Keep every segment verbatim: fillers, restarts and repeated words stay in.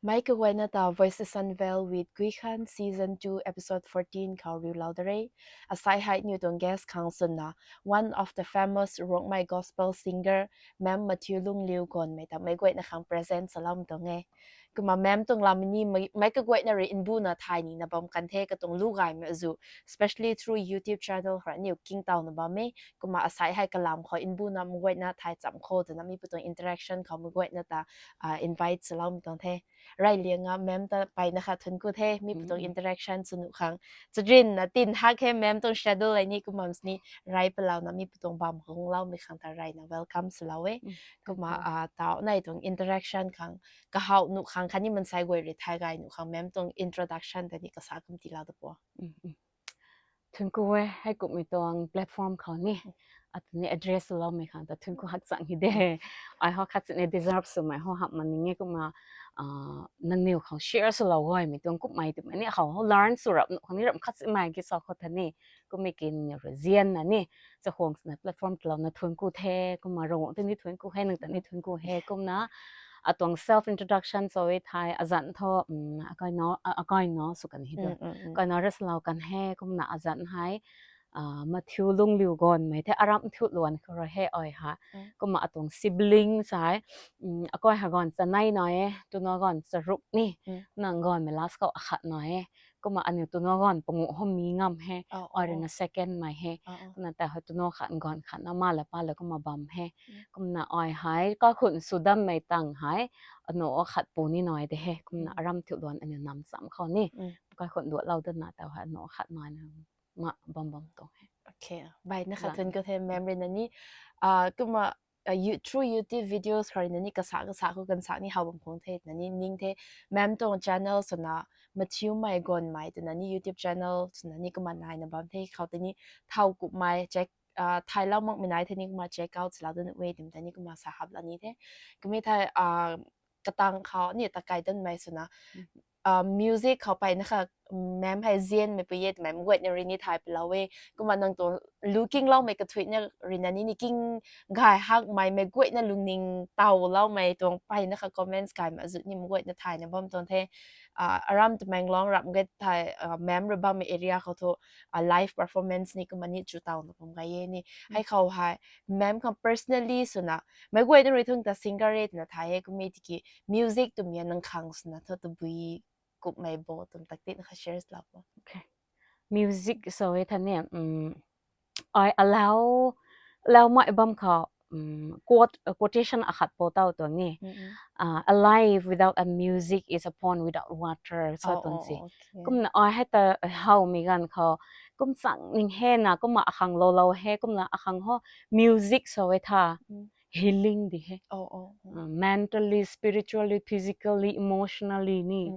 Mei kaguayna ta Voices Unveiled with Guikhan Season two Episode fourteen khou riulou da re. Asai hei aniu tuang guest khang swna one of the famous Rongmei gospel singer Ma'am Mathiu Lungliu Gonmei ta meic guayna khang present saloumei tuang e. Kumna ma'am tuang lam ni mei, meic kaguayna rui mbuna thay nina bam kan the katuang lu gaymei azu, especially through YouTube channel khou rui aniu kingtawna bam e. Kumna asai hei kalam khou mbuna meic guayna thay cham kho twna mi pu tuang interaction khou meic guayna ta uh, invite saloumei tuang the. Rey lianga ma'am ta peyna kha thun ku the, mi pu tuang interaction sw nuh khang. Chadrinna tin hak he ma'am tuang schedule ai ni kumna sini rey palouna mi pu tuang bam khou guangloumei khang ta reyna welcome swlou e. Kumna uh, taw nai tuang interaction khang kahaw nuh khang khatni mansei guay rui thay gay nuh khang ma'am tuang introduction ta ni kasa kum tiilou da po. Thun ku e, hei kumhmei tuang platform khou ni atu ni address loumei khang ta thun ku hakchang hi de. Ai ho khat sini deserve swmei ho hap ma ning e kumna uh, nangniw khou share swlou gaymei tuang kumhmei twmei ni khou ho learn sw rap nuh khang ni ram khat simei ki sa khou tha ni. Kumhmei kin ni rui zianna ni chakhwang swna platform talouna thun ku the, kumna Ravguangc ta ni thun ku he, nang ta ni thun ku he, kumna atuang self introduction sa e thei azanc thu um, akai no, a- akai no sw kan hi tu. Akai no rui salou kan he, kumna azanc hei uh, Mathiu Lungliu Gonmei the, aram thiu luan khou rui he ai ha. Kumna atuang sibling sai um, akai ha gaanv chanei na e, tuna gaanv charuk ni, nang Gonmei last khou akhat na e. Kumna aniu tuna gaanv panguh ho mi ngam he, ai rui na second mei he. Kumna ta hei tuna khat gaanv khat na ma la pa la kumna bam he. Kumna ai hei kaikhun sw dammei tang hei anu akhat pu ni nai de he. Kumna aram thiu luan aniu nam cham khou ni kaikhun duatlou dana ta hei anu akhat nai na ma bam bam tuang he. Okay, bai na khat thun ku the ma'am rui na ni uh, kumna uh, you, through YouTube videos khou rui na ni kasa kasa khou kan sa ni how bam khang the na ni ning the. Ma'am tuang channel swna Mathiumei Gonmei twna ni YouTube channel swna ni kumna naina bam the, khou ta ni thau kumhmei check uh, thailou makmei nai the ni kumna check out swlou dun e twmei ta ni kumna sa haplou ni the. Kumhmei thei uh, katang khou ni ta kai danmei swna uh, music khou peyna kha ma'am hei zianmei pu e twmei meic guayna rui ni thay palou e. Kumna nang tuang lu kingloumei kathuina rui na ni ni king gay hakmei meic guayna lungning tawloumei tuang peyna kha comments gaymei azu ni meic guayna thayna bam tuang the. Uh, aram Tamenglong ram ge thei uh, ma'am rui bammei area khou thu uh, live performance ni kumna ni chu tawna bam gay e ni. Hei khou hei ma'am khang personally swna meic guayna rui thung ta singer e twna thay e, kumhmei tiki music twmei nang khang swna thu tabui kumhmei bo twmei tak tina kha share lou po. Music sa e tha ni um, ai alau alau mai bam khou um, quote uh, quotation akhat po taw tuang ni. Uh, a life without a music is a pond without water sa tuang si. Kumna ai hei ta howmei ganv khou kum chang ning he na kumna akhang lou lou he kumna akhang ho music sa e tha healing di he. Uh, mentally, spiritually, physically, emotionally ni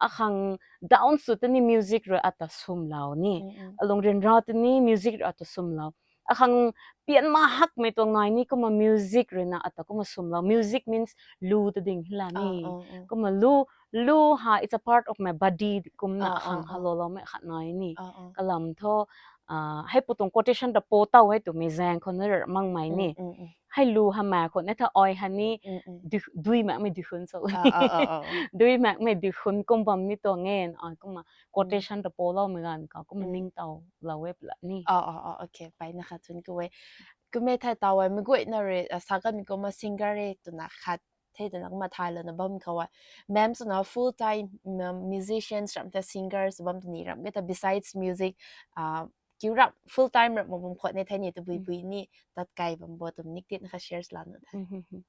akhang down sw ta ni music rui ata swmlou ni. Alung ryanra ta ni music rui ata swmlou. Akhang pian ma hakmei tuang nai ni kumna music rui na ata kumna swmlou. Music means lu ta ding hila ni. Kumna lu lu ha it's a part of my body kumna akhang ha lou loumei khat nai ni. Kalam thu uh, hei pu tuang quotation ta po taw hei twmei zaeng khou na ram makmei ni. Hei lu hamei khou na tha ai ha ni dui makmei dui hun so dui makmei dui hun kum bam ni tuang e. Ai kumna quotation ta po loumei ganv khou kumna ning taw lou e pla ni. Okay, peyna khat thun ku e. Kumhmei thei taw e meic guayna rui uh, sa kanmei kumna singer e twna khat the twna kumna thaylouna bam khou e. Ma'am swna full time musicians ram ta singers bam ta ni ram ge ta besides music uh, kiu ram full time ram bam khwan e thei ni tabui bui ni tat kai bam bo twmei ni tina kha share lou nuh the.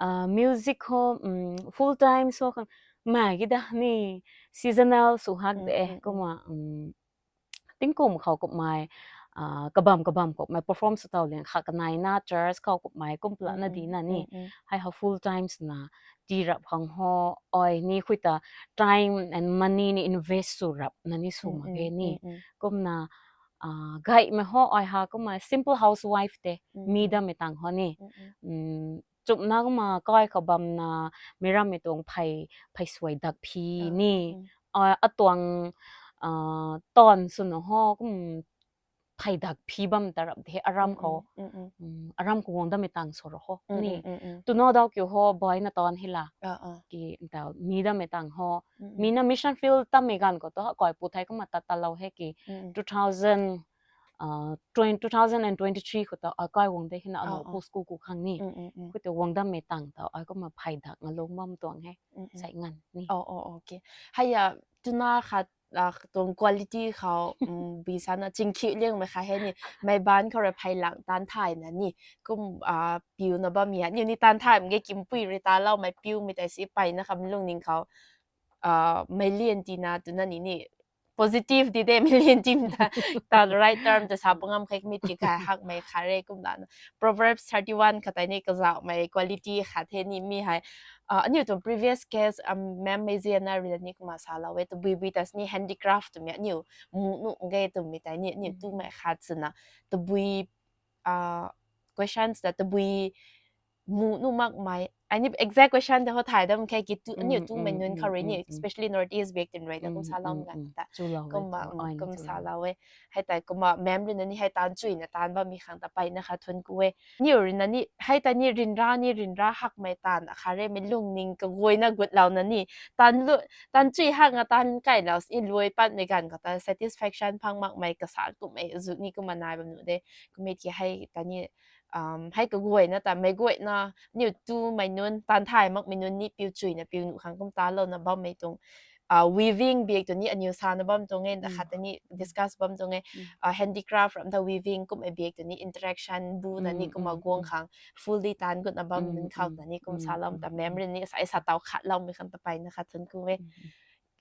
Uh, music ho um, full time so khang mei ki da ni seasonal sw hak de kumna um, tingkum khou kumhmei uh, kabam kabam kumhmei perform sw taw liang kha kanei na church khou kumhmei kum pla na di na ni. Hei ho full time swna tii rap khang ho ai ni khui ta time and money ni invest sw rap na ni sw mak ge ni. Kumna uh, gaymei ho ai ha kumna simple housewife te mi dammei tang ho ni. Um, chumna kumna kai khou bamna meic rammei tuang phey phey suai dak phi ni. Uh, atuang uh, tawn swna ho kum phey dak phi bam ta rap de he aram khou. Mm, aram khou guang dammei tang sw ra ho ni. Twna dau kiu ho, boy na taanv hei la. Ki ta mi dammei tang ho. Mi na mission field tammei ganv khou tu, akai pu thei kumna tat talou he ki. Two thousand, uh, twenty, two thousand and twenty-three khou tu, akai guang de hina anu pu school ku khang ni. Khou tu guang dammei tang tu, ai kumna phey dak nga lung bam tuang he. Sai ngan ni. Oh, oh, okay. Hei ya, twna khat, ah, tuang quality khou, um, bi sana chingkhiu liangmei kha he ni, mei ban khou rui phey lang taanv thay na ni, kum, ah, piu na bam ya, niu ni taanv thay mge kimpui rui ta lou, mei piu mei tei si pey na kham lungning khou, ah, mei lian ti na twna ni ni, positive di de, mei lian ti ta, ta right term ta sa pangam khe, mi ti kai hak mei kha re kum la na. Proverbs thirty-one khat tei ni kazauhmei quality khat the ni mi hei. Ah, aniu tuang previous guest, um, ma'am mei ziana rui ni kumna salou e, tabui bui ta sini handicraft twmei aniu mu nuh ge twmei tei ni, aniu tumei khat swna, tabui, ah, questions ta tabui mu nuh makmei. Ai ni exact question ta ho thay dam khe ki tu, aniu tumei nunc khou rui ni, especially North East bak tin rui na kum salou ganv ta. Kumna, kum salou e. Hei tei kumna ma'am rui na ni hei taanv chuina taanv bammei khang ta pey na kha thuanc ku e. Niu rui na ni, hei ta ni ryanra ni ryanra hakmei taanv akhat re, mei lungning kaguayna gutlou na ni. Taanv lu, taanv chui hak nga taanv kailou sini luai patmei ganv khou ta satisfaction phang makmei kasa kummei zu ni kumna nai bam nuh de. Kumna ki hei ta ni, um, hei kaguayna ta, mei guayna, niu tumei nunc, taanv thay makmei nunc ni piu chuina piu nuh khang kum talouna bammei tuang, ah, weaving bak tu ni aniu sana bam tuang e, na khat ta ni discuss bam tuang e, ah, handicraft ram ta weaving kummei bak tu ni interaction bu na ni kumna guang khang fully taanv gutna bam nunc khou ta ni kum salou ta ma'am rui ni sai sa tau khatloumei khang ta pey na khat thuanc ku e.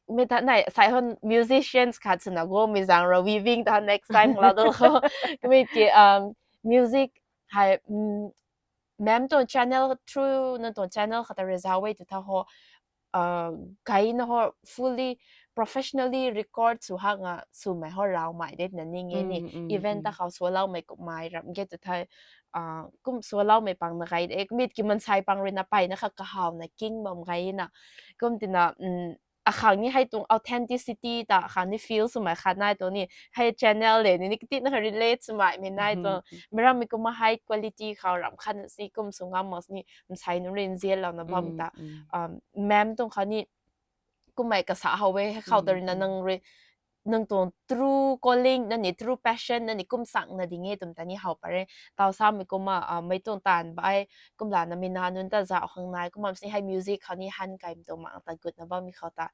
Mi ta nai sai hon musicians khat swna gu mi zang ra weaving ta next time la do. Kumna ki, um, music hei, um, ma'am tuang channel through nang tuang channel khou ta rui zauc e tu tha ho, uh, gayna ho fully professionally record sw hak nga swmei ho raumei de na ning e ni. Event ta khou swloumei kummei ram ge tu thei, uh, kum swloumei pang na gay de. Kumna ki mansei pang rui na pey na kha kahawna king bam gay na. Kum tina, um, akhang ni hei tuang authenticity ta akhang ni feel swmei khat nai tuang ni, hei channel le ni, ni kati na kha relate swmei mei nai tuang. Mei rammei kumna high quality khou ram khat na si kum sw ngam mak sini, mansei nunc rui nzianlouna bam ta. Um, ma'am tuang khou ni kummei kasa how e, khou ta rui na nang rui, nang tuang true calling na ni, true passion na ni kum sang na ding e twmei ta ni how pat re. Tau samei kumna, ah, mei tuang taanv bai, kumlana mi na nunc ta zauc khang nai, kumna sini hei music khou ni han kaimei tuang mang ta gutna bammei khou ta.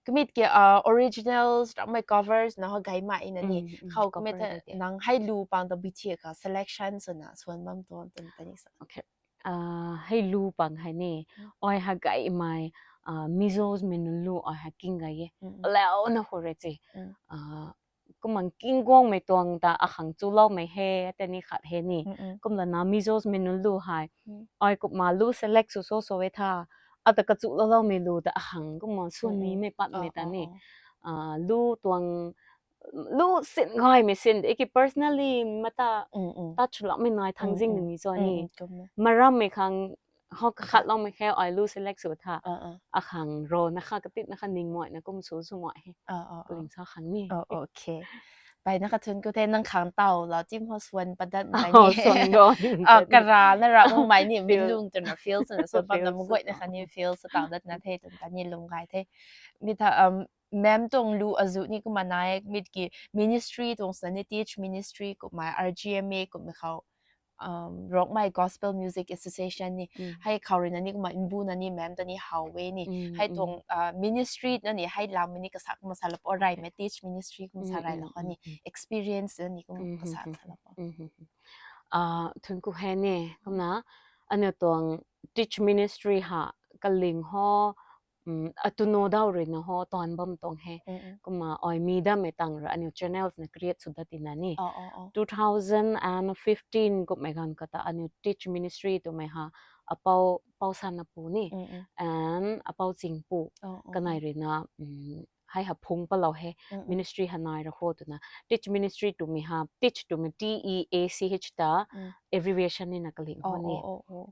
Kumna ki, ah, originals, rammei covers na ho gaymei na ni. Khou kumna nang hei lu pang ta bichia kha selection swna swan bam tuang twmei ta ni sa. Okay. Ah, hei lu pang hei ni, ai ha gaymei, ah, Mizos mei nunc lu ai ha king gay e. Launa khou re che. Ah, kumna king guangmei tuang ta akhang chuloumei he, ta ni khat he ni. Kumlana Mizos mei nunc lu hei, ai kumna lu select sw so so e tha. Ata kachulouloumei lu ta akhang kumna swan nimei patmei ta ni. Ah, lu tuang lu sin gaymei sin de ki personally mata touch loumei nai thang zing ni cho ni. Mei rammei khang ho kakhatloumei khe ai lu select sw tha. Akhang ro na kha katit na kha ning mai na kum sw sw mai he. Kuling sa khang ni. Okay. Pey na kha thuanc ku the, nang khang tau lau tim ho swan padat mai ni. Swan ro. Kara na ra mumei ni mi lung twna feel swna swan pat na mguay na kha ni feel sa tau dat na the twmei ta ni lung gay the. Mi tha, um, ma'am tuang lu azu ni kumna nai, mi ki ministry tuang sa ni teach ministry kumna R G M A kumna khou, um, Rongmei Gospel Music Association ni, hei khou rui na ni kumna mbu na ni ma'am ta ni how e ni, hei tuang, ah, ministry na ni hei lam ni kasa kumna sa lap o, raymei teach ministry kumna sa ray la khou ni experience na ni kumna kasa sa lap o. Ah, thuanc ku he ni, kumna, aniu tuang teach ministry ha, kaling ho, um, atuno dau rui na ho taanv bam tuang he. Kumna ai mi dammei tang ra aniu channels na create sw dat tina ni. Two thousand and fifteen kumhmei ganv khou ta aniu teach ministry twmei ha, apou, pou sana pu ni, and apou ching pu, kanei rui na, um, hei ha phung palou he, ministry ha nai ra ho twna. Teach ministry twmei ha, teach twmei T E A C H ta, abbreviation ni na kaling ho ni.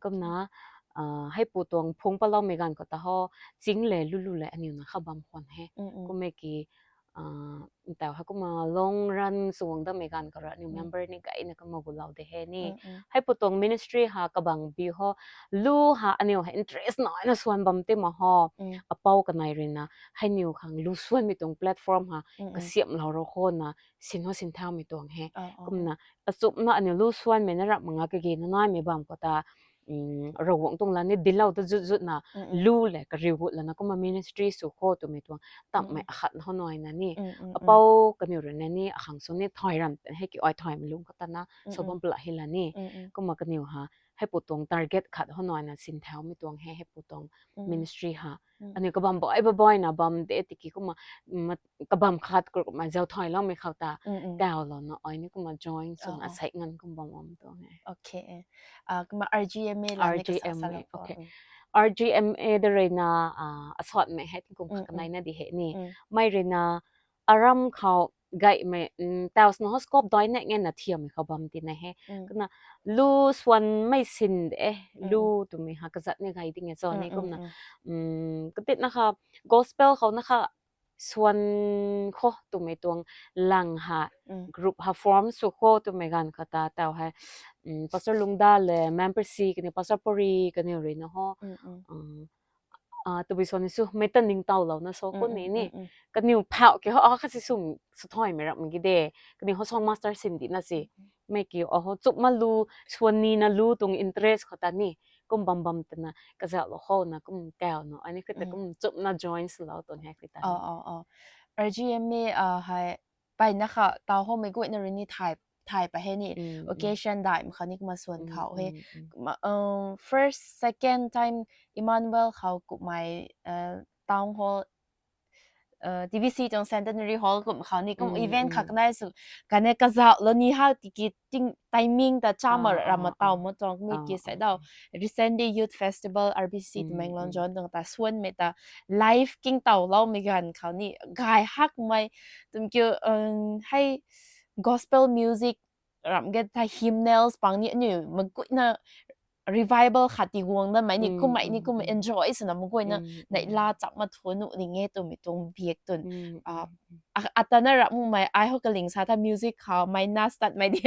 Kumna, ah, hei pu tuang phung paloumei ganv khou ta ho, ching le lu lu le aniu na kha bam khwan he. Kumna ki, Tau ha kumna long run suang damei ganv khou rui aniu member ni gayna kumna gulou de he ni. Hei pu tuang ministry ha kabang bi ho, lu ha aniu ha interest naina suan bam ti ma ho. Apou kanei ruina hei niw khang lu suanmei tuang platform ha kasiamhlou ro khona sin ho sin thaumei tuang he. Kumna achumna aniu lu suanmei na rap manga kage na naimei bam khou ta Ravguangc tuang la ni dinlou ta zut zutna lu le kariu gut lana kumna ministry sw kho twmei tuang tammei akhat ho naina ni. Apou kaniw ruina ni akhang sw ni thay ram ta hei ki ai thaymei lung khou tana sw bam pla hi la ni. Kumna kaniw ha hei pu tuang target khat ho naina sin thaumei tuang he, hei pu tuang ministry ha. Aniu kabam bai ba baina bam de tiki kumna kabam khat kur kumna zau thayloumei khou ta taulouna ai ni kumna join swna asei ngan kum bam bam tuang he. Kumna R G M A la ni kasa sa R G M A da ruina asatmei hei tingkum kha kanei na di he ni. Mei ruina aram khou gaymei tau sna ho scope dai na nge na thiammei khou bam tina he. Kumna lu suanmei sin de lu twmei ha kazat ni gay ding e cho ni kumna katitna kha gospel khou na kha suan kho twmei tuang lang ha group ha form sw kho twmei ganv khou ta tau hei Pastor Lungda le member si kaniw Pastor Pori kaniw ruina ho tabui sw ni sw mei ta ningtaulouna sw kum ni ni kaniw phau ki ho a kha si sw sw thaymei ram ki de kaniw ho song master sin di na si mei ki aho chukma lu suan nina lu tuang interest khou ta ni kum bam bam tana kazauhlou khou na kum tau na ai ni khui ta kum chumna join swlou tuang hei khui ta. R G M A hei pai na kha tau ho mei guayna rui ni thay thay pa he ni occasion daihmei khou ni kumna suan khou he. First second time Emmanuel khou kumhmei town hall T B C tuang centenary hall kum khou ni kum event khat kanei sw kanei kazauhlou ni ha tiki timing ta chama rama tau ma tuang mi ki sei dau recently youth festival R B C Tamenglong zone tuang ta suanmei ta live kingtauloumei ganv khou ni gay hakmei twmei kiu hei gospel music ram ge ta hymnals pang ni aniu mei guayna revival khat ti guang damei ni kummei ni kum enjoy swna mei guayna neihla chapma thu nuh ni nge twmei tuang biak twn atana ramhmei ai ho kaling sa tha music khou mei na statmei di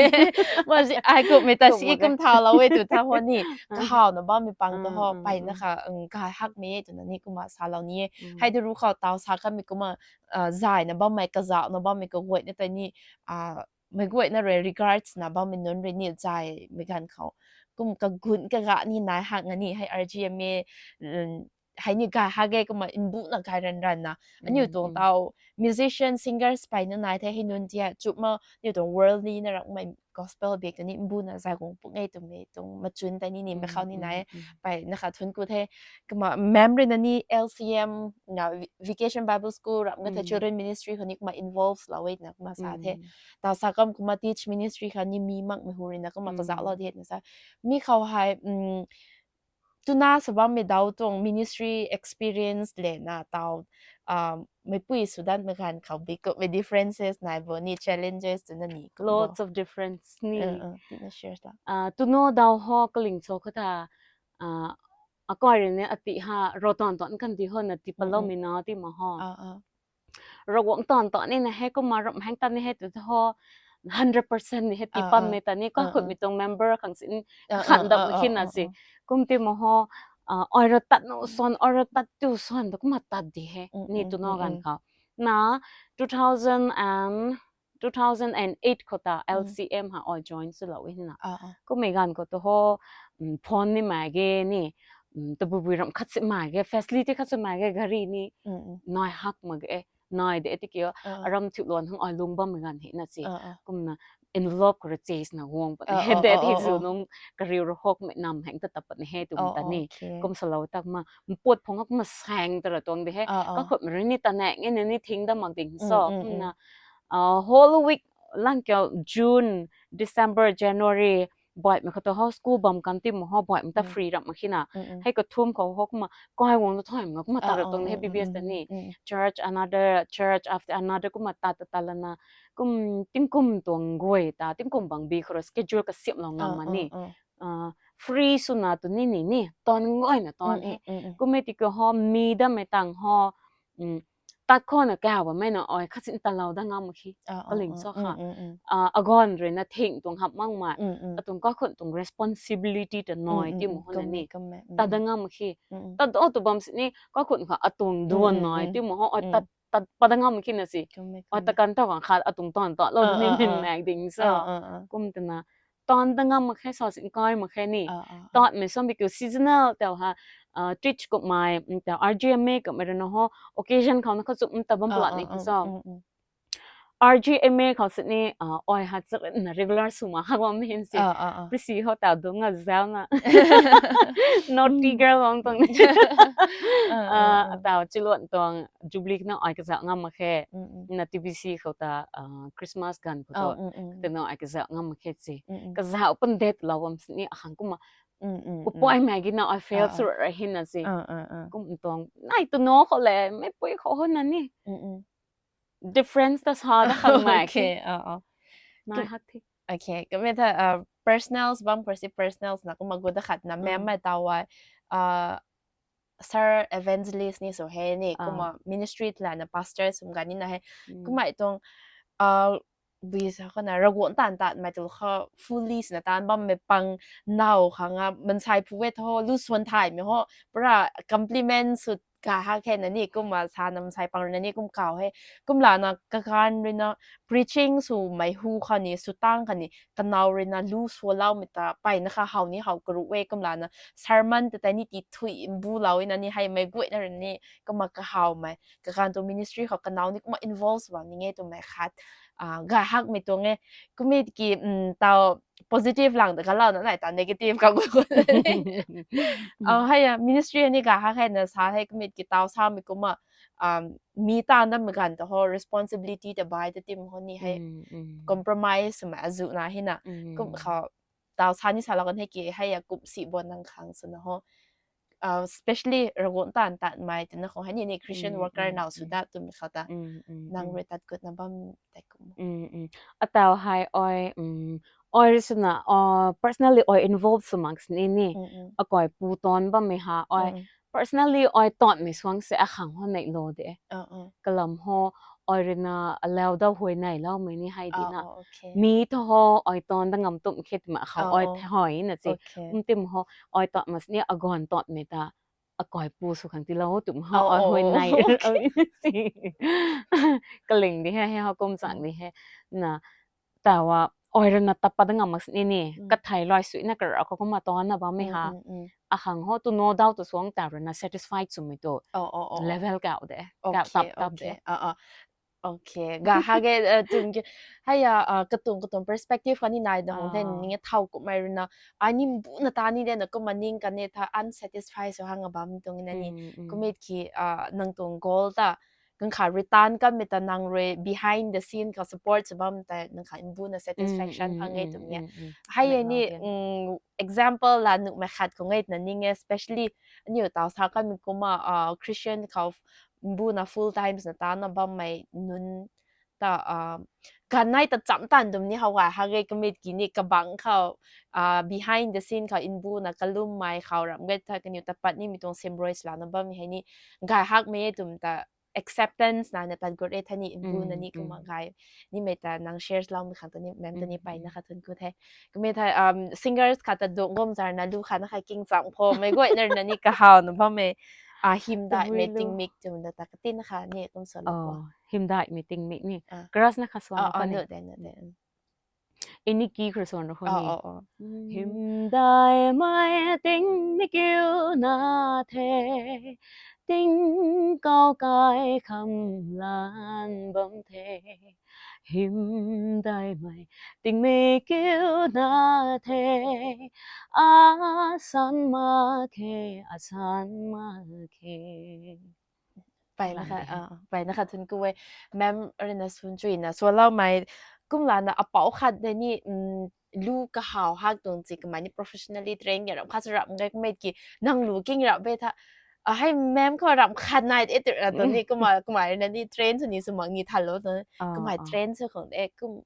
ma si ai kummei ta si kum thaulou e tw tha ho ni kahawna bammei pang ta ho pai na kha gay hakmei e twna ni kumna salou ni e. Hei de ru khou tau sa kanmei kumna zayna bammei kazauhna bammei kaguayna tei ni mei guayna rui regards na bammei nunc rui ni zaymei ganv khou kum kagun kaga ni nai hak nga ni hei R G M A hei ni gay hak ge kumna mbuna gay ran ran na aniu tuang tau musician singers pai na nai the hei nunc tia chukma aniu tuang worldly na rakmei gospel biak ta ni mbuna zay guang puk nge twmei tuang machun ta ni ni mei khou ni nai pai na kha thun ku the. Kumna mem rui na ni L C M na Vacation Bible School ram ga the children ministry khou ni kumna involve lou e na kumna sa the. Tau sa kam kumna teach ministry khou ni mi makmei hu rui na kumna kazauhlou di na sa mi khou hei tuna sa bammei dau tuang ministry experience le na tau meipui sw danmei ganv khou bi kummei differences nai bo ni challenges twna ni Lots of difference ni. Tina share ta Tuno dau ho kaling cho khou ta akai rui ni ati ha ro tawn tawn kan ti ho na ti paloumei na ti ma ho. Ravguangc tawn tawn ni na hei kumna ramh heng ta ni hei tu ho hundred percent ni hei ti pammei ta ni kakhutmei tuang member khang sin khan dam khin na si kum ti ma ho. Ai ra tat nu suan ai ra tat tu suan ta kumna tat di he ni tuno ganv khou na two thousand and two thousand and eight khou ta L C M ha ai join swlou e na. Kummei ganv khou tu ho phone ni mai ge ni tabubui ram khat si mai ge facility khat si mai ge gari ni nai hak mak ge nai de tiki aram thiu luan hang ai lung bammei ganv he na si kumna envelope khou rui chase na guang pat he de ti zu nung kariu ra hokmei nam heng ta tap pat he tum ta ni kum salou tak ma mpot phung kumna saeng ta ra tuang de he kakhutmei rui ni ta nang e na ni thing da mak ding so kumna whole week lang kiu June, December, January baihmei khou tu ho school bam kan ti ma ho baihmei ta free ram mak khe na. Hei kathum khou ho kumna kai guang ta thay mak kumna ta ra tuang he B B S ta ni church another church after another kumna ta ta ta lana kum tingkum tuang guay ta tingkum bang bi khou rui schedule kasiamhlou ngam ma ni free swna tu ni ni ni tawn guayna tawn he. Kummei tiki ho mi dammei tang ho tat khou na kau bammei na ai khat sin talou dat ngam mak khe. Kaling sa kha. Ah, agon rui na thing tuang hap mak mei. Atuang kaikhun tuang responsibility ta nai ti mu na ni. Tat dat ngam mak khe. Tat dat tu bam sini kaikhun kha atuang duan nai ti mu ho ai tat, tat pat dat ngam mak khe na si. Ai ta kan ta kan khat atuang tan ta lou ni min mak ding sa. Kum twna tan dat ngam mak khe, sa sin kai mak khe ni. Tatmei sam bi kiu seasonal tau ha, teach kummei, tau R G M A kummei rui na ho, occasion khou na kha chum ta bam plat ni kha sa. R G M A khou sini, ai ha chak na regular sw mak hak bam ni hin si. Prisi ho tau dung a zau na. Naughty girl bam tuang ni. Tau chiluan tuang Jubilee na ai kazauh ngam mak khe. Na T B C khou ta, Christmas ganv khou tu. Tena ai kazauh ngam mak khe si. Kazauh pun det lou bam sini akhang kumna. Upoimei gi na ai fail sw ra hin na si. Kum tuang nai tu no khou le, meipui khou ho na ni. Difference ta sa dat khang mei. Nai hak the. Okay, kamei tha, personals bam, first personals na kumna gu da khat na ma'am mei tau ai, sir evangelist ni sw he ni, kumna ministry tla na pastor sw ganv ni na he. Kumna tuang, bui sa khou na Ravguangc taanv tatmei tu kha fully sw na taanv bammei pang nau khang a mansei phu e tho, lu swan thaymei ho, pura compliment sw gay hak khe na ni, kumna sa na mansei pang rui na ni kum kau he. Kumlana kaganv rui na preaching swmei hu kha ni, sw tang kha ni, kanau rui na lu swloumei ta peyna kha how ni how karu e, kumlana sermon ta tei ni ti thui mbulou e na ni, hei mei guayna rui ni, kumna kahawmei, kaganv tu ministry khou kanau ni kumna involve sw bam ni nge twmei khat, gay hakmei tuang e, kumna ki, tau positive lang ta kalouna nai ta negative ka gu gu. Hei a ministry ni gay hak hei na sa hei kumna ki tau samei kumna, mi taanv datmei ganv ta ho responsibility ta bai ta tim ho ni hei compromise swmei azuh na hei na, kum khou tau sa ni salou kan hei ki hei a kum si bo nang khang sw na ho, especially Ravguangc taanv tatmei twna khou hei ni ni Christian worker nau sw dat twmei khou ta nang rui tat kutna bam tei kum. Atau hei ai, ai rui swna personally ai involve sw mak sini ni, akai pu taanv bammei ha ai personally ai taanvmei suang se akhang ho neilou de. Kalam ho ai rui na alau dau huay neiloumei ni hei di na. Mi tho ho ai taanv dat ngam tum khe twmei khou ai thei na si. Kum tim ho ai taanv mak sini aganv taanvmei ta akai pu sw khang tiilou twmei ho ai huay nei. Kaling di he, hei ho kum chang di he. Na, tau a, ai rui na tat pat dat ngam mak sini ni, kathei luai suina kara khou kumna taanv na bammei ha. Akhang ho tu no doubt tu suang tau rui na satisfied swmei tu level kau de, kau tap tap de. Okay, gay hak e, tum ki, hei a, katuang katuang perspective kha ni nai da hong the, ning e thau kummei rui na, ai ni mbuna ta ni de na kumna ning kan e tha unsatisfied sw hang a bam tuang na ni, kumna ki, nang tuang goal ta, nang kha rui taanv kanmei ta nang rui behind the scene khou support sw bam ta nang kha mbuna satisfaction phang e twmei e. Hei e ni, example la nuhmei khat khou nge twna ning e, especially aniu tau sa kanmei kumna, Christian khou mbuna full time swna taanv na bammei nunc ta, ganv nai ta cham taanv dum ni how gay hak e, kumna ki ni kabang khou, behind the scene khou mbuna kalummei khou ram ge tha kaniw ta pat nimei tuang simroi swlouna bammei hei ni gay hakmei e twmei ta acceptance na na tat gut e tha ni, mbuna ni kumna gay nimei ta nang share loumei khang ta ni ma'am ta ni peyna kha thun ku the. Kumna tha, singers khat ta dungc gum zar na lu kha na kha king chang pho mei guayna rui na ni kahawna bammei, hymdaihmei tingmik twmei ta katina kha ni kum sw lo. Hymdaihmei tingmik ni. Chorus na kha swan kha ni. Ini ki khou swan ro kho ni. Hymdaihmei tingmik kiu na the, tingkauh kai kham lan bam the. Hymdaihmei tingmik kiu na the, asan mak khe, asan mak khe. Peyna kha, peyna kha thun ku e, ma'am rui na swn chuina swloumei, kumlana apou khat de ni, lu kahaw hak tuang chi kamei ni professionally train ge ram khat sw ram ge kumna ki nang lu king rap be tha, hei ma'am khou ram khat nai de tu ra tu ni kumna, kamei rui na ni train sw ni sw mak ni tha lo tu, kamei train sw khang de kum,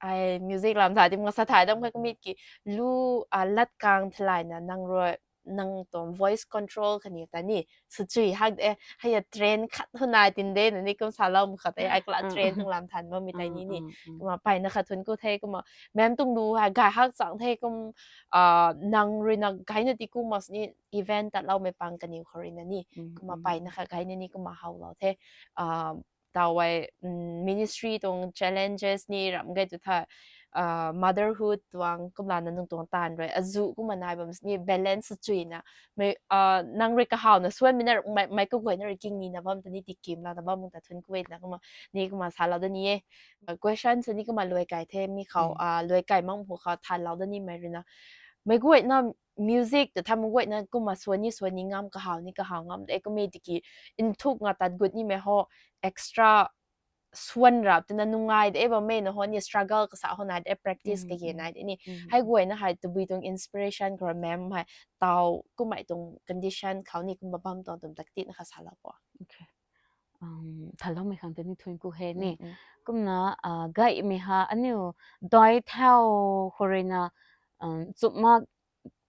ai music lam tha di masa thai dam kha kumna ki lu, lat kang thalai na nang rui nang tuang voice control kaniw ta ni, sachui hak de, hei a train khat huna tin de, na ni kum salou mu khat e, ai kala train tuang lam than bammei tei ni ni. Kumna mpeyna khat thuanc ku the, kumna mem tuang lu hei gay hak chang the, kum, ah, nang ruina gayna ti kum mas ni event tatloumei pang kaniw khou ruina ni. Kumna mpeyna khat gayna ni kumna howlou the. Ah, tawai, mm, ministry tuang challenges ni ram gay tu tha, ah, motherhood tuang kumlana nang tuang taanv rui azu kumna nai bam sini balance chuina. Mei, ah, nang rui kahawna suan mina mei, mei kaguayna rui king nina bam ta ni tikim lana bam ta thuanc ku e na kumna ni kumna salou da ni e. Ah, question sa ni kumna luai kai the mi khou, ah, luai kai mang hu khou thanlou da ni mei ruina. Mei guayna music ta tha mei guayna kumna suan ni suan ni ngam kahaw ni kahaw ngam de kum e tiki nthuk nga tat gut ni mei ho extra suan rap tina nungai de bam mei na ho ni struggle kasa ho nai de practice kage nai de ni. Hei guayna hei tabui tuang inspiration khou mem hei tau kumei tuang condition khou ni kumna bam tuang tum tak ti na kha salou po. Um, thanloumei khang ta ni thuanc ku he ni. Kumna, ah, gaymei ha aniu dai thau khou ruina, um, chumna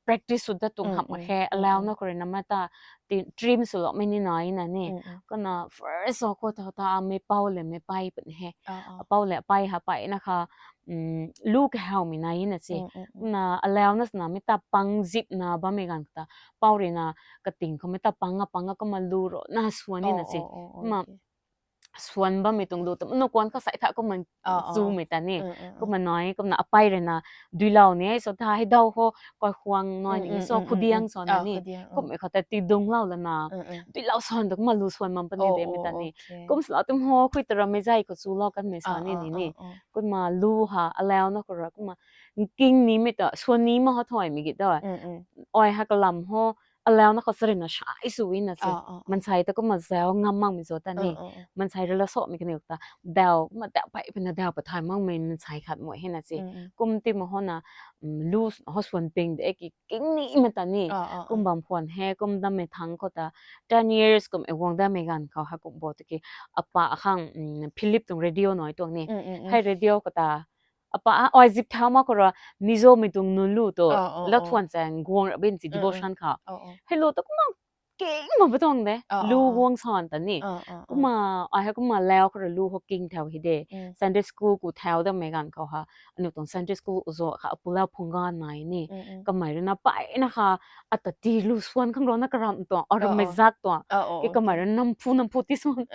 practice sw dat tuang hamh mak khe, alauna khou ruina mata ti trim swloumei ni nai na ni. Kumna first o khou tha tha mei pau le mei pey pun he. Pau le pey ha peyna kha, um, lu kahawmei nai na si. Kumna alauna swna mei ta pang zipna bammei ganv ta pau ruina kating khou mei ta pang a pang a kumna lu rona suan ni na si. Kumna suan bammei tuang lu ta manu kuan kha sai tha kumna zumei ta ni. Kumna nai kumna apey ruina duilou ni so tha hei dau ho koi khuang nai ni so khudiang so na ni. Kummei khou ta ti dunglou lana duilou suan ta kumna lu suan bam puni de mei ta ni. Kum salou tum ho khui ta rammei zay khou chulou kanmei sa ni ni ni. Kumna lu ha alauna khou rui kumna nking nimei ta suan ni ma ho thoimei gi ta. Ai ha kalam ho alauna khou saruina sai sw na si. Mansei ta kumna zau ngam makmei zo ta ni. Mansei rui la somei kaniw ta dau kumna dau pey puna dau pathay makmei mansei khat mei he na si. Kum ti ma ho na, um, lu ho suan ping de ki king nimei ta ni. Kum bam khwan he kum dammei thang khou ta ten years kum e guang dammei ganv khou ha kum bo tiki apa khang, um, Philip tuang radio nai tuang ni. Hei radio khou ta apa a oi zip thau ma khou rui Mizomei tuang nunc lu tu la thuan chang guang ra bin si devotion khou. Hei lu ta kumna king ma pa tuang de. Lu guang san ta ni. Kumna ai ha kumna lau khou rui lu ho king thau hi de. Sunday school ku thau dammei ganv khou ha aniu tuang Sunday school uzo kha apu lau phunggan nai ni. Kamei ruina peyna kha ata ti lu suan khang rona karam tuang aramei zak tuang. Ki kamei rui namphu namphu ti suan.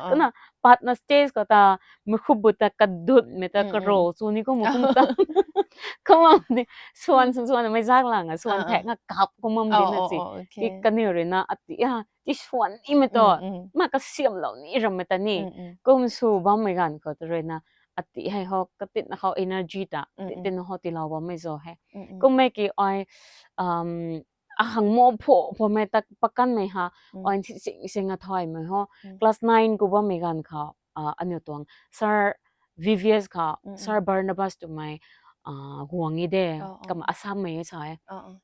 Kana patna stage khou ta mei khupbu ta kadutmei ta karo chu ni kumna kum ta. Kumna ni suan suan suan mei zak langa suan thek nga kap kumna di na si. Ki kaniw ruina ati a ti suan nimei ta ma kasiamlou ni rammei ta ni. Kum sw bammei ganv khou ta ruina ati hei ho katitna khou energy ta ti tin ho tilou bammei zo he. Kummei ki ai, um, ahang mo pho pho mei ta pakanmei ha ai sing sing a thoimei ho class nine ku bammei ganv khou, ah, aniu tuang Sir V V S kha Sir Barnabas twmei, ah, guang e de. Kumna Assam mei sa e.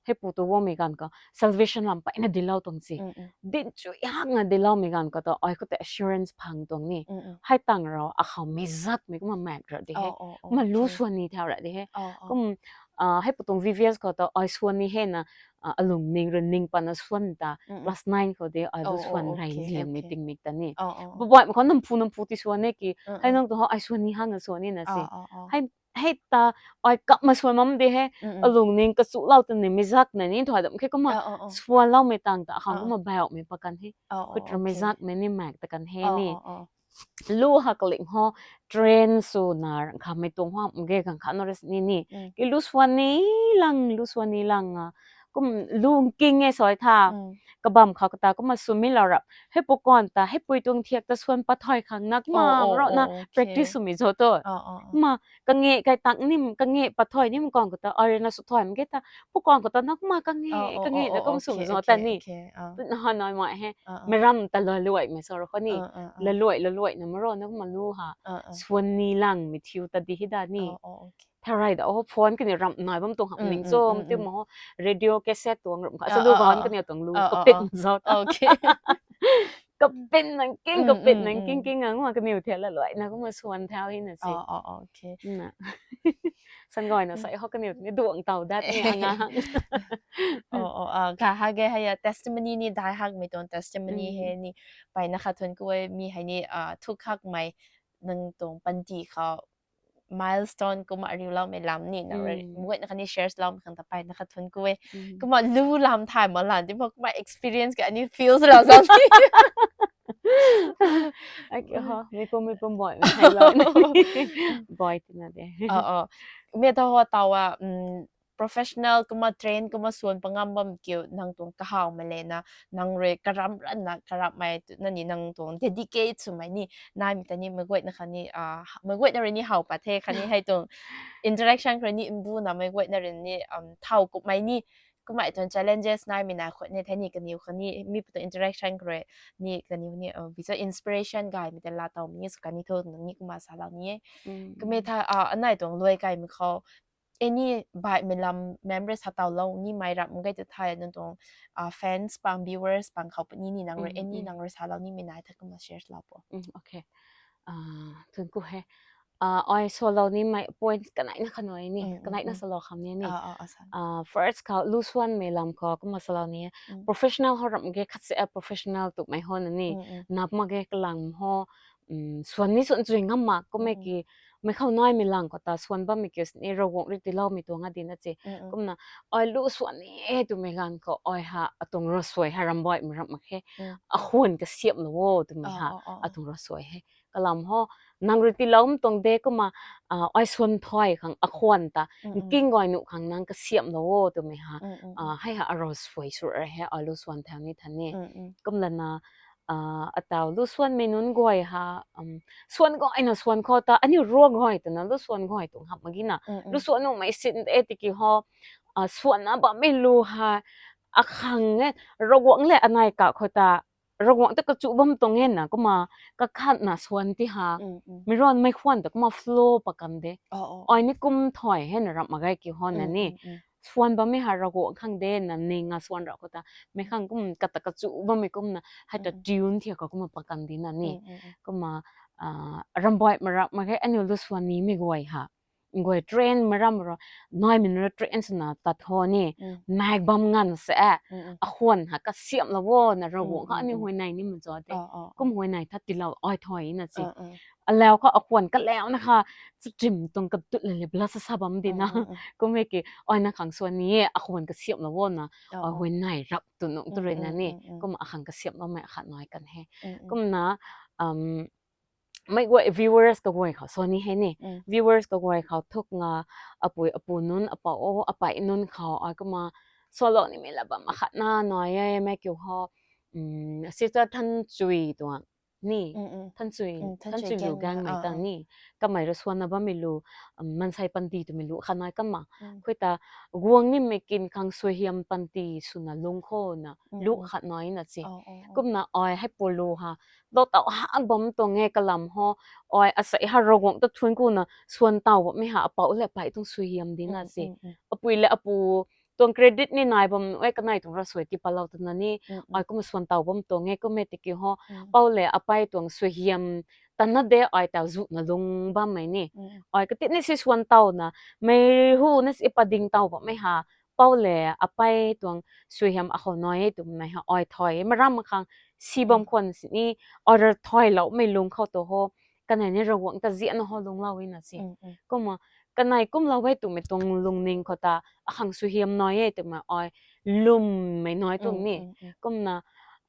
Hei pu tu guangmei ganv khou Salvation lam peyna dilou tuang si. Din chu hak nga diloumei ganv khou ta ai khou ta assurance phang tuang ni. Hei tang rau akhou mei zakmei kumna mak ra di he. Kumna lu suan ni thau ra di he. Kum, ah, hei pu tuang V V S khou ta ai suan ni he na, ah, alung ning rui ning patna suan ta class nine khou de ai lu suan rei liangmei tingmik ta ni. Babai ma khou namphu namphu ti suan e ki hei nang tu ho ai suan ni hang na suan ni na si. Hei hei ta ai kap ma suan mam de he. Alung ning kachu lau ta ni mei zak na ni thau dam khe kumna suan loumei tang ta akhang kumna baumei pakan he. Khut ra mei zakmei ni mak ta kan he ni. Lu ha kaling ho train sw na rang kha mei tuang ho am ge gang kha no ras ni ni. Ki lu suan ni lang, lu suan ni lang a. Kum lu king e soi tha. Kabam kha kata kumna sw mi lau rap. Hei pu kuan ta, hei pui tuang thiak ta suan pathoi khang na kumna rau na practice sw mi zo to. Kumna kange kai tang nim, kange pathoi nim kuan kata, ai na sw thoi mge ta. Pu kuan kata na kumna kange, kange na kum sw mi zo ta ni. Tu na ha nai mai he. Mei ram ta la luai mei sa ro kho ni. La luai, la luai na maro na kumna lu ha. Suan ni lang mei thiu ta di hi da ni. Tharai da ho phone kani ram nai bam tuang ham ning cho, ti ma ho radio cassette tuang ram kha sa lu gan kani tuang lu kapit ma zo ta. Kapit nang king, kapit nang king king ang ma kani thia la luai na kumna suan thau hi na si. Na. Sangaina sai ho kaniw ni duang tau dat ni anga. Oh, oh, ah, ka ha ge hei a testimony ni dai hakmei tuang testimony he ni pai na khat thuan ku e mi hei ni, ah, thuk hakmei nang tuang panty khou milestone kumna riuloumei lam ni na re, mguayna khatni share loumei khang ta pai na khat thuan ku e. Kumna lu lam thay ma lan ti ma kumna experience ka ani feel lou zam ni. Ai, ho, mi pum, mi pum boi, mi thai lou ni. Boi tina de. Oh, oh. Mi ta ho taw a, um, professional kumna train kumna suan pangam bam kiu nang tuang kahawmei le na, nang rui karam ran na, karamhmei tu na ni nang tuang dedicate swmei ni, naimei ta ni meic guayna khatni, ah, meic guayna rui ni how pat the khatni hei tuang interaction rui ni mbu na meic guayna rui ni, um, thau kumhmei ni, kumhmei tuang challenges naimei na khou ni the ni kaniw khatni mi pu tuang interaction rui ni kaniw ni, uh, visa inspiration gaymei ta la tawmei ni sw kani thu nang ni kumna salou ni e. Kumna tha, ah, anei tuang luai kaimei khou any baihmei lam memories ha tawlou nimei ram gai tu thai nang tuang, ah, fans pang viewers pang khou puni ni nang rui any nang rui salou nimei nai tha kumna share lou po. Mm, okay. Ah, thuan ku he. Ah, ai salou nimei points kaneina khanoi ni, kaneina salou kham ni ni. Ah, first khou lu suanmei lam khou kumna salou ni e. Professional ho ram ge khat se, ah, professional twmei ho na ni. Nap mak ge kalam ho, um, suan ni suan chui ngam mak kumna ki mei khou naimei lang khou ta suan bammei kiu sini Ravguangc rui tiiloumei tuang a di na se. Kumna ai lu suan ni e twmei ganv khou ai ha atuang ravsuai ha rambaihmei ram mak khe. Akhwan kasiamhlou o twmei ha atuang ravsuai he. Kalam ho, nang rui tiiloumei tuang de kumna, ah, ai suan thai khang akhwan ta nking guay nuh khang nang kasiamhlou o twmei ha. Ah, hei ha aravsuai sw ra he ai lu suan thau ni than ni. Kumlana, ah, ataw lu suanmei nunc guay ha, um, suan guayna suan khou ta aniu ruak guay twna lu suan guay tuang hamh mak ge na. Lu suan nuhmei sin de tiki ho, ah, suanna bammei lu ha, akhang e, Ravguangc le anei ka khou ta, Ravguangc ta kachu bam tuang e na kumna, kakhatna suan ti ha. Meic ruanmei khwan ta kumna flow pa kan de. Ai ni kum thai he na ram mak ge kiu ho na ni. Suan bammei ha Ravguangc khang de na ning a suan ra khou ta. Mei khang kum kata kachu bammei kumna, hei ta tune thiak khou kumna pa kan di na ni. Kumna, ah, rambaihmei ram mak ge aniu lu suan nimei guay ha. Guay train mei ram ro, naimei nunc rui train swna tat tho ni, nak bam nganv se, akhwan ha kasiamhlou o na Ravguangc khang aniu huayney ni maza de. Kum huayney tha tiilou ai thai na se. Alau kha akhwan kalauna kha, chutrim tuang katut le le bla sa sa bam di na. Kum e ki, ai na khang suan ni e, akhwan kasiamhlou o na, ai huayney rap tu nung tu rui na ni. Kum akhang kasiamhloumei akhat nai kan he. Kumna, um, meic guay viewers kaguay khou suan ni he ni. Viewers kaguay khou thuk nga, apui apu nunc, apou o, apai nunc khou ai kumna sualou nimei la bam akhat na nai e, mei kiu ho, um, sister Thanchui tuang ni. Thanchui, Thanchui lu gangmei ta ni. Kamei rui suanna bammei lu, um, mansei panty twmei lu khat nai kamna. Khui ta guang nimei kin khang suaihiam panty swna lung khou na, lu khat nai na se. Kumna ai hei pu lu ha, lou taw hak bam tuang e kalam ho, ai asei ha Ravguangc ta thuan ku na, suan taw bammei ha, apou le apai tuang suaihiam di na se. Apui le apu tuang credit ni nai bam nu e kanei tuang ravsuai ti palou twna ni, ai kumna suan taw bam tuang e kum e tiki ho, pou le apai tuang suaihiam, tanna de ai taw zuna lung bammei ni. Ai kati ni si suan taw na, mei hu na si pading taw bammei ha, pou le apai tuang suaihiam akhou nai e twmei ha, ai thai e, maram mak khang si bam khwan sini, order thailoumei lung khou tu ho, kanei ni Ravguangc ta zianna ho lunglou e na se. Kumna, kanei kumlou e twmei tuang lungning khou ta, akhang suaihiam nai e twmei ai, lwmmei nai tuang ni. Kumna,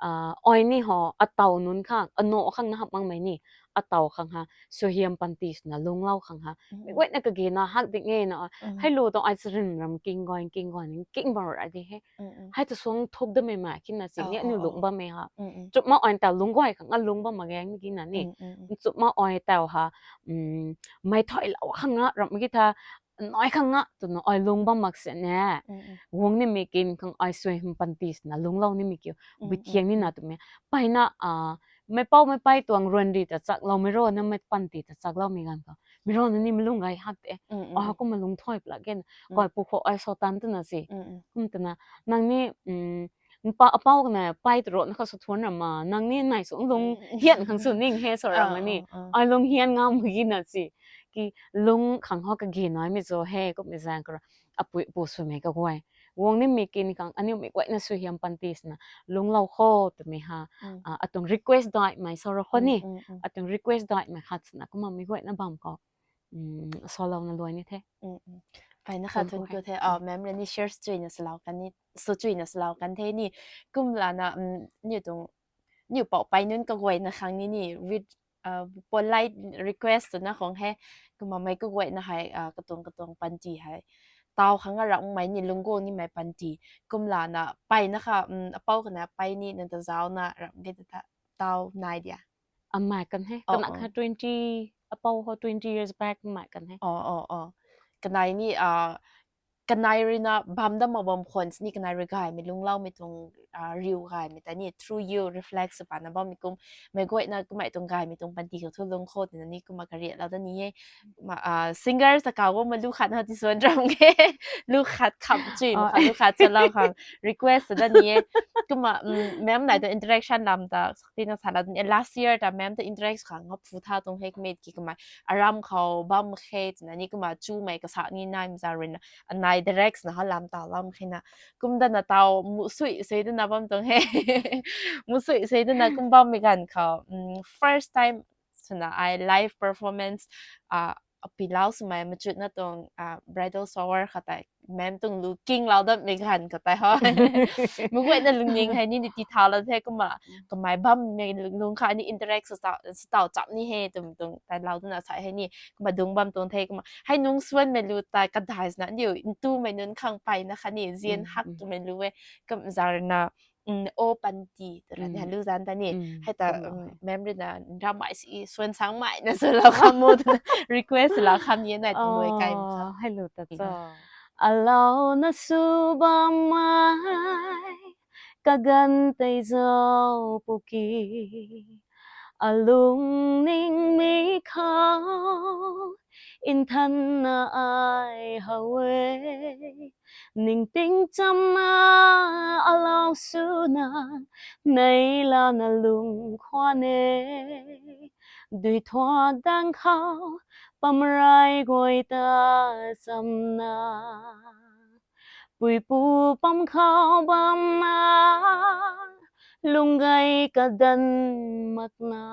ah, ai ni ho, ataw nunc khang, ano khang na hap makmei ni, ataw khang ha, suaihiam panty swna lunglou khang ha. Mei guayna kagena hak ding e na, hei lu tuang ai charin ram king guay, king guay, king bam ra di he. Hei ta suang thuk damei ma kina si ni aniu lung bammei ha. Chupma ai taw lung guay khang a lung bam mak ge ni kina ni. Chupma ai taw ha, um, mei thailou khang a ram ki tha, nai khang a twna ai lung bam mak se ne. Guang nimei kin khang ai suaihiam panty swna lunglou nimei kiu. Bui thiang ni na twmei. Pai na, ah, mei pou mei pai tuang ruanri ta chakloumei ro na mei panty ta chakloumei ganv khou, mei ro na ni mei lung gay hak te. Ai kumna lung thai pla gen. Koi pu khou ai Satan twna se. Kum twna, nang ni, um, npa apou na pai tro na khou sw thuan ram ma, nang ni nai sung lung hian khang sw ning he sw ram ma ni. Ai lung hian ngam gi na se. ki lung khang ho kagi nai mi zo he, kummei zaeng kara apui pu swmei kaguay. Guang nimei kin khang aniu mei guayna sw hiam panty swna lung lou kho twmei ha. Mm. Ah, atuang request daihmei sw ra kho Mm, ni. mm, mm. Atuang request daihmei khat swna kumna mei guayna bam khou. Mm, salouna luai ni the. Mm, mm. Pai na kha Thun thun ko ko hai. The. Ah, Mm. Ma'am rui ni share chuina salou kan ni, sw chuina salou kan the ni. Kumlana, mm, ni tuang, ni pou pai nunc kaguayna khang ni ni, with, uh, polite request na khong he. Kumna mei kaguayna hei, uh, katuang katuang panty hei. Tau khang a ramhmei ni lungc guang nimei panty. Kumlana pai na kha, mm, apou kana pai ni nang ta zauc na ram ge ta tha, tau nai dia. Amei kan he. Oh, Kana oh. kha twenty, apou ho twenty years back amei kan he. Oh, oh, oh. Kanei ni, ah, kanei rui na bam da mak bam khwan sini kanei rui gaymei lungloumei tuang, ah, riu gaymei ta ni through you reflect sw pana bammei kum, mei guayna kumei tuang gaymei tuang panty khou thu lung kho twna ni kumna kariatlou da ni e. Ma, ah, singer sa kau ma lu khat na ti suan ram ge. Lu khat kham chui ma Ah. kha lu khat salou khang request da ni e. Kumna, mm, ma'am nai tuang interaction lam ta sakti na salou da ni e. Last year ta ma'am ta interact khang ngap phu tha tuang hek met ki kumna aram khou bam khe twna ni kumna chumei kasa ni nai mza rui na anai direct na ha lam ta lam khe na. Kumdana tau mu sui sui dana bam tuang he. Mu sui sui dana kum bammei ganv khou, mm, first time swna ai live performance, ah, api lau swmei machutna tuang, ah, bridal shower kha tei ma'am tuang lu kinglou datmei ganv kha tei ho. Mei guayna lungning hei ni ni ti thalou the kumna, kamei bammei lung kha ni interact sw tau, sw tau chap ni he twmei tuang tei lou dana sa hei ni kumna dung bam tuang the kumna. Hei nung suanmei lu tei kadai swna niu ntumei nunc khang pai na kha ni zian Mm, hak mm. twmei lu e. Kum zarna, mm, o panty twra ni Mm. lu zan ta ni. Mm, Hei ta, kumna mm, hei. ma'am rui na ramei si suan sangmei na swlou kham mo twna request lou kham ni nai tuang luai kai ma kha. Ah, hello ta Ina. cha. Alou na sw bammei kaganv tei zauc puki. Alungning mi khou nthanna ai how e. Ningting chamna alou swna nei lana lung khwan e. Dui thuak dang khou pamrai guay ta chamna. Puipu pam khou bamna, lunggai kadan makna,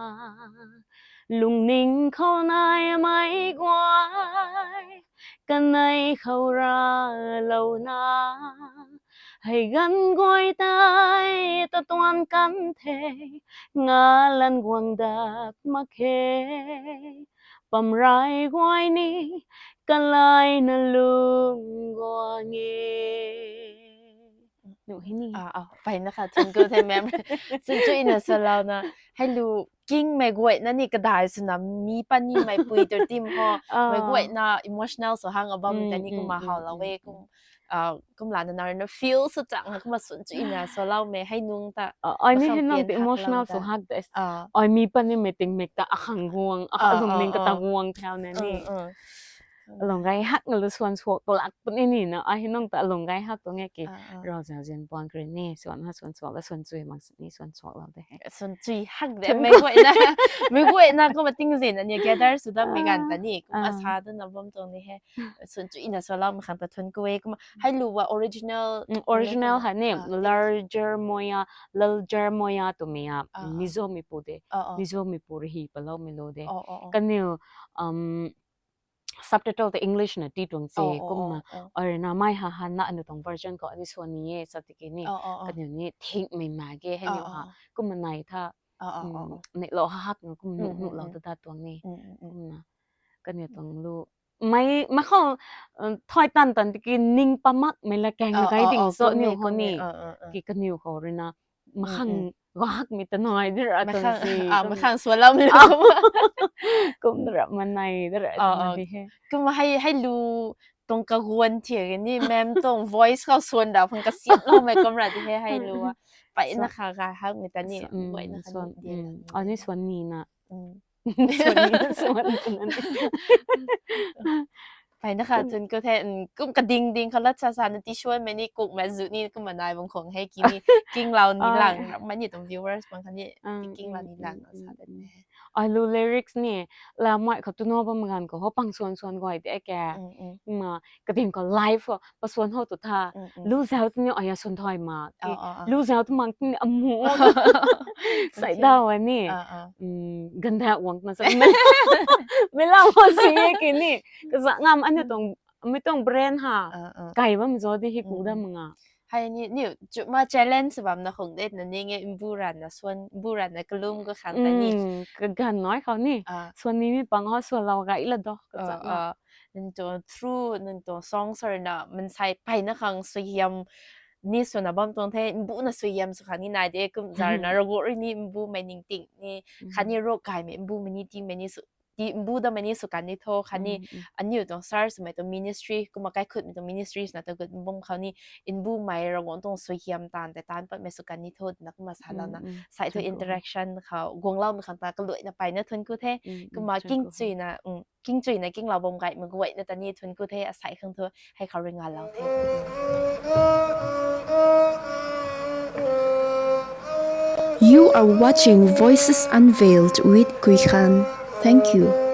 lungning khou naimei guay, kanei khou ralouna, hei ganv guay tei tatuan kan the, ngalan guang dat mak khe, pamrai guay ni kalaina lung guang e. Nu hei ni. Ah, ah, pai na kha thun ko the ma'am. Chun chuina salouna, hei lu kingmei guayna ni kadai swna mi panimei pui tu tim ho. Mei Ah. guayna emotional sw hang abam Mm, ta ni mm, kumna mm, hawlou mm, e mm. kum. Ah, kumlana na rui na feel sw chang na kumna sun chuina saloumei hei nung ta. Ah, ai ni Masang hei nang pian ti hak emotional lam sw ta. hak de. Ah. Ai mi panimei tingmik ta akhang guang, Ah, akhang lungning ah, kata ah. guang thau na ni. Mm, mm. Alung gai hak na lu suan suak lak puni ni na, ai hei nung ta alung gai hak tuang e ki. Ah, ah. Rau zau zian puang kri ni, suan ha suan suak la suan chui mak ni suan suak lou de he. Sun chui hak de, Thun mei ko- guayna, mei guayna kumna tingzin ani gather sw dam mei ganv ta ni, kumna Ah. sa dana bam tuang ni he. Sun chuina saloumei khang ta thun ko e, kumna hei lu wa original, Mm, original kumna hei ni, Ah, Laljarmoya, Laljarmoya twmei a, Ah, ah. Mizomi pu de. Ah, ah. Mizomi pu rui hi paloumei lu de. Oh, oh, oh. Kaniw, um, subtitle ta English na ti tuang se, Oh, oh, kumna, oh, oh. Arna mei ha han na anu tuang version khou ani suan ni e, sa tiki ni, Oh, oh, oh. kaniw ni thingmei ma ge, hei Oh, niw ha, oh. kumna nai tha, Oh, oh, oh, mm, oh. neilou ha hak na kum Mm, nu, mm, nu lou mm. ta dat tuang ni, Mm, mm, mm. kumna, kaniw tuang lu, mei, mei khou, uh, thoi tan tan tiki ning pamakmei la kang na Oh, kai oh, ding oh, so kum niw ni, ho kum ni. ni, Oh, oh, oh. Ki kaniw khou rui na, Mm, makhang mm. gahakmei ta nai de ra Makhang, tuang si, ah, kum makhang swalou mi Ah. kum. Kum de ra manai de ra Oh, tuang oh. di he. Kum hei, hei lu tuang kaguan thiak ni, ma'am tuang voice khou suan ra phang kasiamloumei kum ra di he, hei lu a. Pai na So- kha gahakmei ta ni, So, mm, pai na kha so, ni di mm, ra. ani suan ni na. Mm. Suan ni na, suan ni na. Pai na kha thun ku the, kum kading ding kha lat sa sa na ti suan mei ni kuk ma zu ni kum ma nai bang khong hei ki ni, kinglau ni lang, ram mei ni tuang viewers bang kha ni, kinglau ni lang sa de. Ai lu lyrics ni, la mai kha tu no bam gan ko ho pang suan suan guay de ke. Ma, kading ko live ho, pa suan ho tu tha. Lu zau tu ni aya suan thoi ma. Lu zau tu mang tu ni amu. Sai dau ni. Ganda wang na sa. Mei lau ho si ye ki ni. Kaza ngam anu tong, mi tong brand ha. Kai bam zo di hi ku da manga. Hei ni, ni, chu ma challenge bam na khong de na ni nge mbu ran na suan, mbu ran na kalum ko khang ta ni. Kagan noi khou ni. Suan ni mi pang ho suan lau gai la do. Kaza na. Nang tuang through, nang tuang song sar na, mansei pai na khang suaihiam ni suna bam tuang the, mbu na suaihiam sw khang ni nai de, kum zar na rogo ri ni mbu mei ning ting ni, kha ni ro kai mei mbu mei ni ting mei ni su, ti mbu da mei ni sw kan ni tho, kha ni, aniu tuang sar swmei tuang ministry, kumna kaikhutmei tuang ministries na ta gut bam khou ni, mbu mei rogo tuang suaihiam tan te tan pat mei sw kan ni tho, na kumna sa lana, sai thu interaction khou, guanglau mei khang ta kaluai na pai na thun ku the, kumna king chui na, king chui na kinglau bam gai mei guay na ta ni thun ku the, asai khang thu, hei khou ri nga lau the. You are watching Voices Unveiled with Kui Khan. Thank you.